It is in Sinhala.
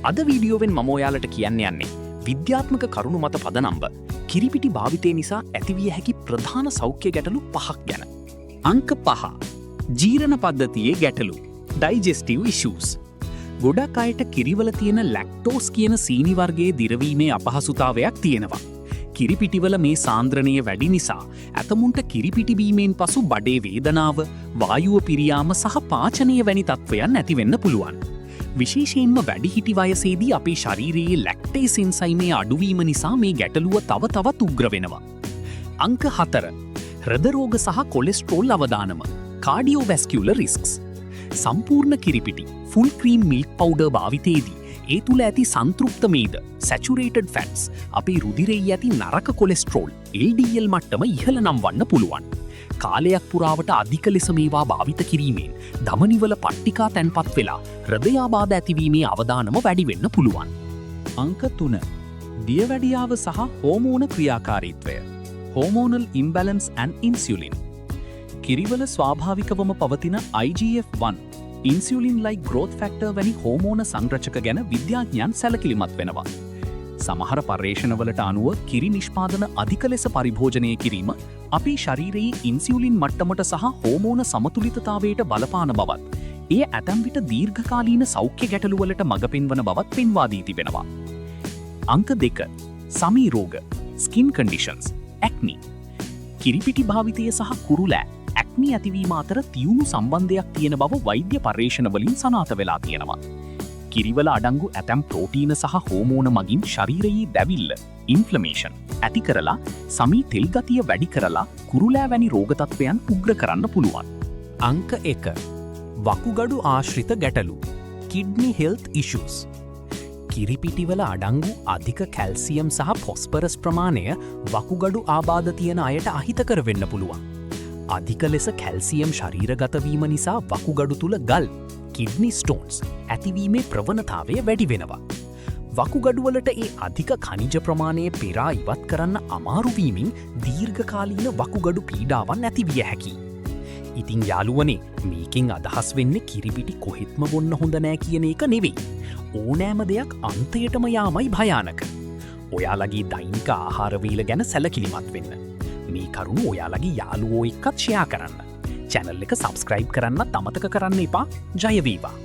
අද වීඩියෝවෙන් මම ඔයාලට කියන්න යන්නේ විද්‍යාත්මක කරුණු මත පදනම්ව කිරිපිටි භාවිතය නිසා ඇතිවිය හැකි ප්‍රධාන සෞඛ්‍ය ගැටලු පහක් ගැන. අංක 5, ජීර්ණ පද්ධතියේ ගැටලු, ඩයිජෙස්ටිව් ඉෂුස්. ගොඩක් අයට කිරිවල තියෙන ලැක්ටෝස් කියන සීනි වර්ගයේ දිරවීමේ අපහසුතාවයක් තියෙනවා. කිරිපිටිවල මේ සාන්ද්‍රණය වැඩි නිසා ඇතමුන්ට කිරිපිටි බීමෙන් පසු බඩේ වේදනාව, වායුව පිරියාම සහ පාචනය වැනි තත්ත්වයන් ඇති වෙන්න පුළුවන්. විශේෂයෙන්ම වැඩිහිටි වයසේදී අපේ ශරීරයේ ලැක්ටේස් එන්සයිමේ අඩුවීම නිසා මේ ගැටලුව තව තවත් උග්‍ර වෙනවා. අංක 4, හෘද රෝග සහ කොලෙස්ටරෝල් අවදානම, කාඩියෝවැස්කියුලර් රිස්ක්ස්. සම්පූර්ණ කිරිපිටි, ෆුල් ක්‍රීම් මිල්ක් පවුඩර් භාවිතයේදී ඒ තුළ ඇති සන්තෘප්ත මේද, සැචුරේටඩ් ෆැට්ස් අපේ රුධිරයේ ඇති නරක කොලෙස්ටරෝල් LDL මට්ටම ඉහළ නංවන්න පුළුවන්. කාලයක් පුරාවට අධික ලෙස මේවා භාවිත කිරීමෙන් ධමනිවල පට්ටිකා තැන්පත් වෙලා හෘදයාබාධ ඇතිවීමේ අවදානම වැඩි වෙන්න පුළුවන්. අංක 3, දියවැඩියාව සහ හෝමෝන ක්‍රියාකාරීත්වය, හෝමෝනල් ඉම්බැලන්ස් ඇන්ඩ් ඉන්සියුලින්. කිරිවල ස්වාභාවිකවම පවතින IGF-1, insulin like growth factor වැනි හෝමෝන සංරචක ගැන විද්‍යාඥයන් සැලකිලිමත් වෙනවා. සමහර පර්යේෂණවලට අනුව කිරි නිෂ්පාදන අධික ලෙස පරිභෝජනය කිරීම අපේ ශරීරයේ ඉන්සියුලින් මට්ටමට සහ හෝමෝන සමතුලිතතාවයට බලපාන බවත්, එය ඇතැම් විට දීර්ඝකාලීන සෞඛ්‍ය ගැටලුවලට මඟ පෙන්වන බවත් පෙන්වා දී තිබෙනවා. අංක 2, සමී රෝග, ස්කින් කන්ඩිෂන්ස්, ඇක්නි. කිරිපිටි භාවිතය සහ කුරුලෑ, ඇක්නි ඇතිවීම අතර තියුණු සම්බන්ධයක් තියෙන බව වෛද්‍ය පර්යේෂණවලින් සනාථ වෙලා තියෙනවා. කිරිවල අඩංගු ඇතැම් ප්‍රෝටීන සහ හෝමෝන මගින් ශරීරයේ දැවිල්ල, ඉන්ෆ්ලමේෂන් ඇති කරලා සමී තෙල් ගතිය වැඩි කරලා කුරුලෑ වැනි රෝග තත්ත්වයන් උග්‍ර කරන්න පුළුවන්. අංක 1, වකුගඩු ආශ්‍රිත ගැටලු, කිඩ්නි හෙල්ත් ඉෂුස්. කිරිපිටිවල අඩංගු අධික කැල්සියම් සහ ෆොස්ෆරස් ප්‍රමාණය වකුගඩු ආබාධ තියෙන අයට අහිතකර වෙන්න පුළුවන්. අධික ලෙස කැල්සියම් ශරීරගත වීම නිසා වකුගඩු තුල ගල්, කිඩ්නි ස්ටෝන්ස් ඇතිවීමේ ප්‍රවණතාවය වැඩි වෙනවා. වකුගඩුවලට ඒ අධික ඛනිජ ප්‍රමාණය පෙරා ඉවත් කරන්න අමාරු වීමෙන් දීර්ඝකාලීන වකුගඩු පීඩාවන් ඇති විය හැකියි. ඉතින් යාළුවනේ, මේකෙන් අදහස් වෙන්නේ කිරිපිටි කොහෙත්ම බොන්න හොඳ නෑ කියන එක නෙවෙයි. ඕනෑම දෙයක් අන්තයටම යාමයි භයානක. ඔයාලගේ දෛනික ආහාර වේල ගැන සැලකිලිමත් වෙන්න. මේ කරුණු ඔයාලගේ යාළුවෝ එක්කත් ෂෙයා කරන්න. චැනල් එක සබ්ස්ක්‍රයිබ් කරන්නත් අමතක කරන්න එපා. ජය වේවා.